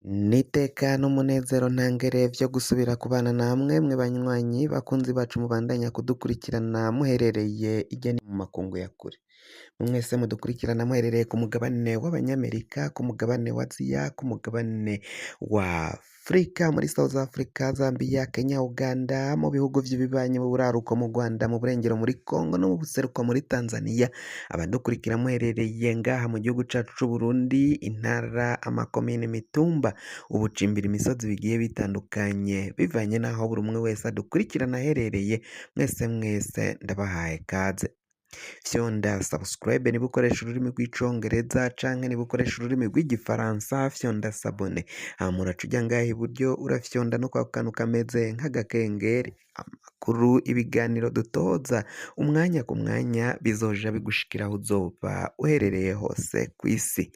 N'iteka n'umunezero ntangere vyo gusubira kubana namwe mwe banywanyi bakunzi bacu mubandanya kudukurikirana muherereye irya no mu makungu ya kure. Mwese mudukurikirana muherereye ku mugabane w'abanyamerika, ku mugabane wa Aziya, ku mugabane wa Afurika, muri South Africa, Zambia, Kenya, Uganda, mu bihugu vy'ibibanyi, mu buraruko mu Rwanda, mu burengero muri Congo no mu buseruko muri Tanzania, abadukurikira muherereye ngaha mu gihugu cacu c'Uburundi, intara, amakomine, imitumba, ubucimbira imisozi bigiye bitandukanye, bivanye n'aho buri umwe wese adukurikirana aherereye, mwese mwese ndabahaye kaze. Fyonda subscribe niba ukoresha ururimi rw'icongereza canke niba ukoresha ururimi rw'igifaransa fyonda s'abonner, hama uraca uja ngaha iburyo urafyonda no kwako kantu kameze nk'agakengeri, amakuru, ibiganiro dutoza umwanya ku mwanya bizoja bigushikira aho uzoba uherereye hose kw'isi.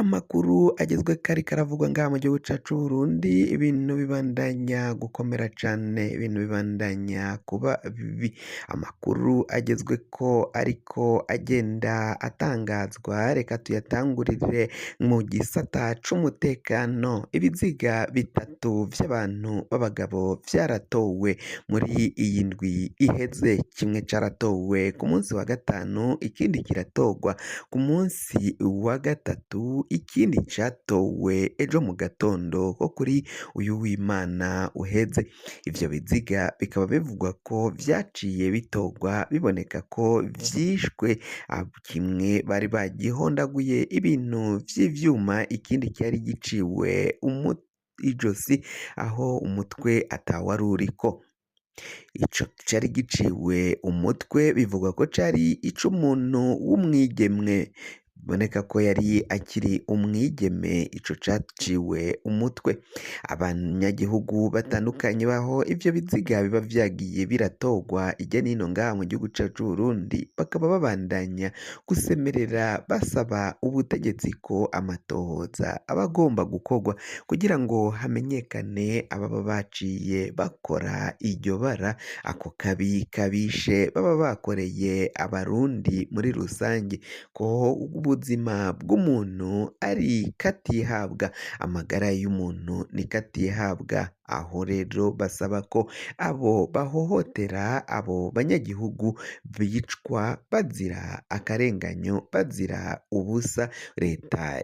Amakuru agezweko ariko aravugwa ngaha mu gihugu cacu c'Uburundi, ibintu bibandanya gukomera cane, ibintu bibandanya kuba bibi. Amakuru agezweko ariko agenda atangazwa, reka tuyatangurire mu gisata c'umutekano. Ibiziga bitatu vy'abantu b'abagabo vyaratowe muri iyi ndwi iheze, kimwe caratowe ku munsi wa gatanu, ikindi kiratorwa ku munsi wa gatatu, ikindi catowe ejo mu gatondo ko kuri uyu w'Imana uheze. Ivyo biziga bikaba bivugwa ko vyaciye bitorwa biboneka ko vyishwe, kimwe bari bagihondaguye ibintu vy'ivyuma, ikindi cyari giciwe ijosi aho umutwe atawaruriko. Ico cari giciwe umutwe bivugwa ko cari ic'umuntu w'umwigeme, biboneka ko yari akiri umwigeme, ico caciwe umutwe. Abanyagihugu batandukanye baho ivyo biziga biba vyagiye biratorwa irya nino ngaha mu gihugu cacu c'Uburundi, bakaba babandanya gusemerera basaba ubutegetsi ko amatohoza aba agomba gukorwa kugira ngo hamenyekane ababa baciye bakora iryo bara, ako kabi kabishe baba bakoreye abarundi muri rusange, ko ubuzima bw'umuntu ari katihabwa, amagara y'umuntu ni katihabwa. Aho rero basaba ko abo bahohotera abo banyagihugu bicwa bazira akarenganyo, bazira ubusa, leta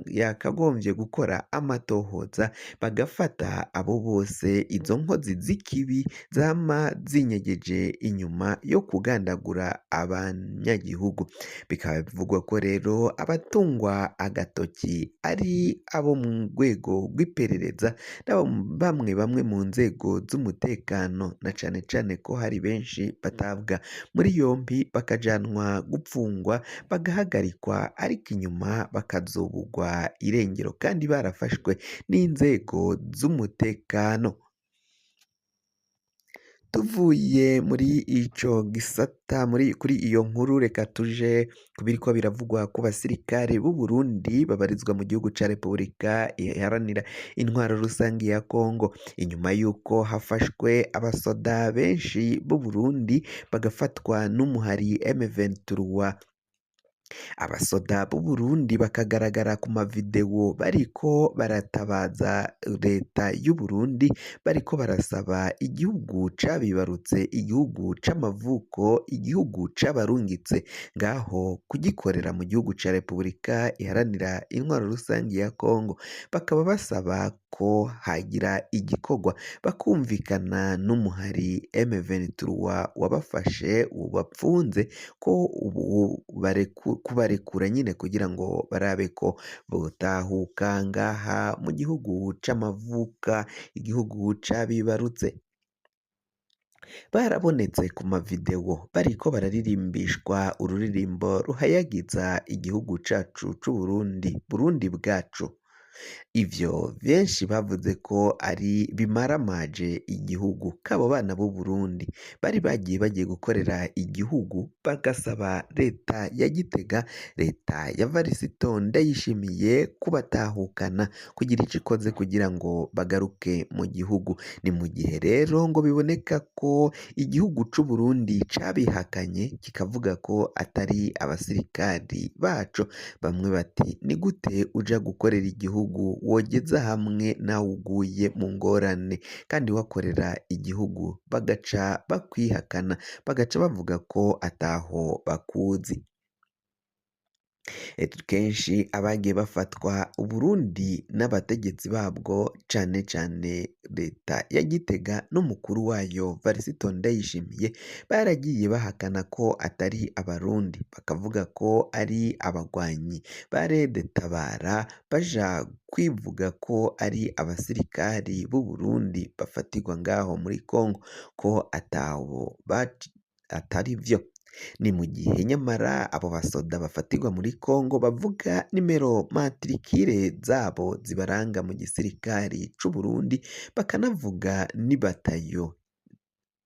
yakagombye gukora amatohoza bagafata abo bose, izo nkozi z'ikibi zama zinyegeje inyuma yo kugandagura abanyagihugu. Bikaba bivugwa ko rero abatungwa agatoki ari abo mu rwego rw'iperereza n'abo bamwe bamwe mu nzego z'umutekano, na cane cane ko hari benshi batabwa muri yompi bakajanwa gupfungwa bagahagarikwa, ariko inyuma bakazobugwa irengero kandi barafashwe n'inzego z'umutekano. Tuvuye muri ico gisata muri kuri iyo nkuru, reka tuje ku biriko biravugwa ku basirikare b'u Burundi babarizwa mu gihugu ca Repubulika Iharanira Intwaro Rusangi ya Kongo, inyuma yuko hafashwe abasoda benshi b'u Burundi bagafatwa n'umuhari M23, abasoda b'u Burundi bakagaragara ku mavideo bariko baratabaza leta y'u Burundi, bariko barasaba igihugu cabibarutse, igihugu c'amavuko, igihugu c'abarungitse ngaho kugikorera mu gihugu ca Repubulika Iharanira Intwaro Rusangi ya Kongo, bakaba basaba ko hagira igikorwa bakumvikana n'umuhari M23 wabafashe ubapfunze, ko ubu kubarekura nyine kugira ngo barabe ko botahuka ngaha mu gihugu c'amavuka, igihugu c'abibarutse. Barabonetse ku mavideo bariko bararirimbishwa ururirimbo ruhayagiza igihugu cacu c'Uburundi, Burundi bwacu. Ivyo benshi bavuze ko ari bimaramaje igihugu k'abo bana b'u Burundi bari bagiye bagiye gukorera igihugu, bagasaba leta ya Gitega, leta ya Varisito Ndayishimiye kubatahukana kugira ico ikoze kugira ngo bagaruke mu gihugu. Ni mu gihe rero ngo biboneka ko igihugu c'u Burundi cabihakanye kikavuga ko atari abasirikari baco. Bamwe bati ni gute uja gukorera igihugu wogeza hamwe nawe uguye mu ngorane kandi wakorera igihugu, bagaca bakwihakana, bagaca bavuga ko ataho bakuzi. Kenshi abagiye bafatwa Uburundi n'abategetsi babwo, cane cane leta ya Gitega n'umukuru wayo Varisito Ndayishimiye, baragiye bahakana ko atari abarundi, bakavuga ko ari abagwanyi ba Red-Tabara, baja kwivuga ko ari abasirikari b'u Burundi bafatirwa ngaho muri Congo, ko atabo atari vyo. Ni mu gihe nyamara abo basoda bafatirwa muri Congo bavuga nimero matrikire zabo zibaranga mu gisirikari c'u Burundi, bakanavuga n'ibatayo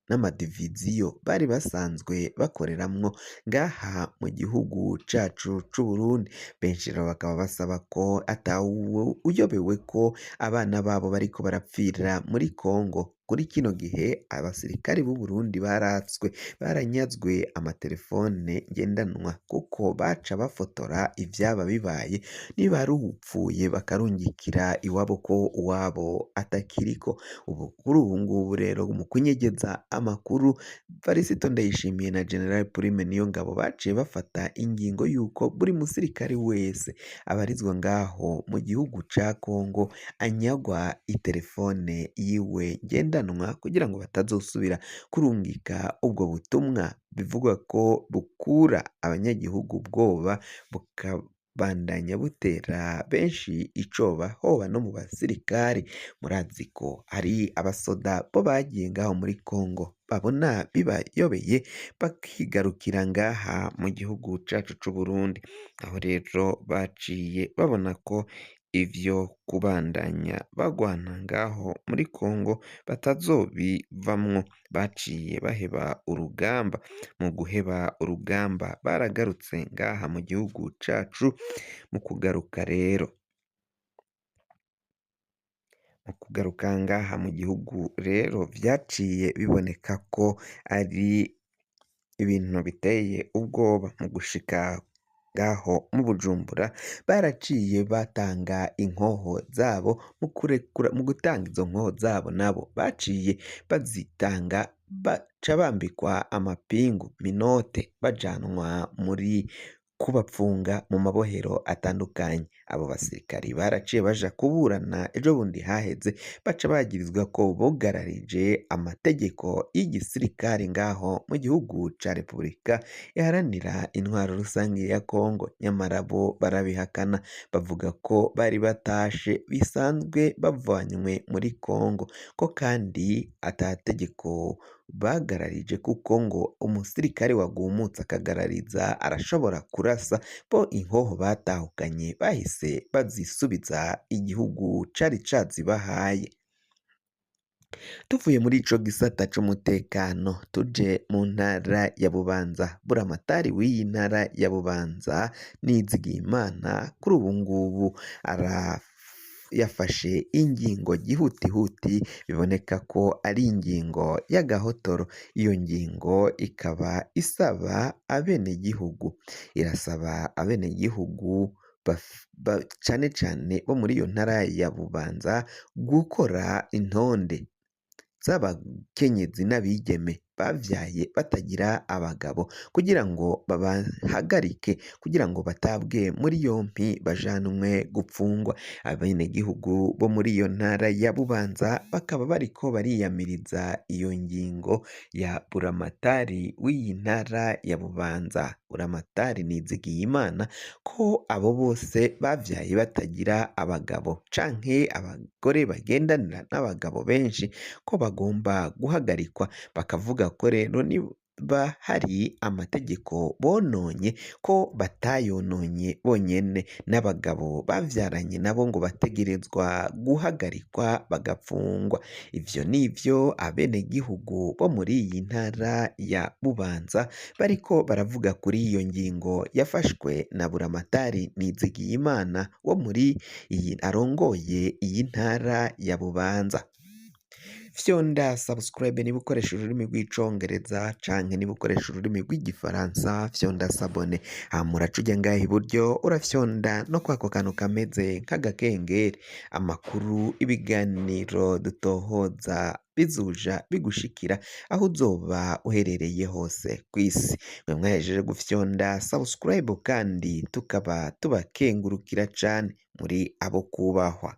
n'amadiviziyo bari basanzwe bakoreramwo ngaha mu gihugu cacu c'u Burundi. Benshi rero bakaba basaba ko atawe uyobewe ko abana babo bariko barapfira muri Congo. Kuri kino gihe abasirikari b'u Burundi baratswe, baranyazwe amatelefone ngendanwa kuko baca bafotora ivyaba bibaye, niba ari uwupfuye bakarungikira iwabo ko uwabo atakiriko. Ubu kuri ubu ngubu rero mu kunyegeza amakuru, Varisito Ndayishimiye na General Prime Niyongabo baciye bafata ingingo yuko buri musirikari wese abarizwa ngaho mu gihugu ca Congo anyagwa itelefone yiwe ngendanwa kugira ngo batazosubira kurungika ubwo butumwa bivugwa ko bukura abanyagihugu ubwoba, bukabandanya butera benshi icoba, hoba no mu basirikari. Murazi ko hari abasoda bo bagiye ngaho muri Congo babona bibayobeye bakigarukira ngaha mu gihugu cacu c'u Burundi, aho rero baciye babona ko ivyo kubandanya bagwana ngaho muri Congo batazobivamwo, baciye baheba urugamba. Mu guheba urugamba baragarutse ngaha mu gihugu cacu. Mu kugaruka rero, mu kugaruka ngaha mu gihugu rero vyaciye biboneka ko ari ibintu biteye ubwoba. Mu gushika ngaho mu Bujumbura baraciye batanga inkoho zabo, mu kurekura, mu gutanga izo nkoho zabo nabo baciye bazitanga, baca bambikwa amapingu minote, bajanwa muri kubapfunga mu mabohero atandukanye. Abo basirikari baraciye baja kuburana ejo bundi haheze, baca bagirizwa ko bugararije amategeko y'igisirikari ngaho mu gihugu ca Repubulika Iharanira Intwaro Rusange ya Congo. Nyamara bo barabihakana, bavuga ko bari batashe bisanzwe bavanywe muri Congo, ko kandi ata tegeko bagararije, kuko ngo umusirikare wagumutse akagarariza arashobora kurasa. Bo inkoho batahukanye bahise bazisubiza igihugu cari cazibahaye. Tuvuye muri ico gisata c'umutekano tuje mu ntara ya Bubanza. Buramatari w'iyi ntara ya Bubanza Nizigiyimana kuri ubu ngubu yafashe ingingo gihutihuti, biboneka ko ari ingingo y'agahotoro. Iyo ngingo ikaba isaba abenegihugu, irasaba abenegihugu cane cane bo muri iyo ntara ya Bubanza gukora intonde z'abakenyezi n'abigeme bavyaye batagira abagabo, kugira ngo babahagarike, kugira ngo batabwe muri yompi bajanwe gupfungwa. Abenegihugu bo muri iyo ntara ya Bubanza bakaba bariko bariyamiriza iyo ngingo ya buramatari w'iyi ntara ya Bubanza, Buramatari Nizigiyimana, ko abo bose bavyaye batagira abagabo canke abagore bagendanira n'abagabo benshi ko bagomba guhagarikwa. Bakavuga ko rero hoba hari amategeko bononye, ko batayononye bonyene, n'abagabo bavyaranye nabo ngo bategerezwa guhagarikwa bagapfungwa. Ivyo nivyo abenegihugu bo muri iyi ntara ya Bubanza bariko baravuga kuri iyo ngingo yafashwe na Buramatari Nizigiyimana wo muri iyi arongoye iyi ntara ya Bubanza. Fyonda subscribe niba ukoresha ururimi rw'icongereza, canke niba ukoresha ururimi rw'igifaransa fyonda s'abonner, hama uraca uja ngaha iburyo urafyonda no kwako kantu kameze nk'agakengeri. Amakuru, ibiganiro dutohoza bizoja bigushikira aho uzoba uherereye hose kw'isi. Mwe mwahejeje gufyonda subscribe kandi tukaba tubakengurukira cane, muri abo kubahwa.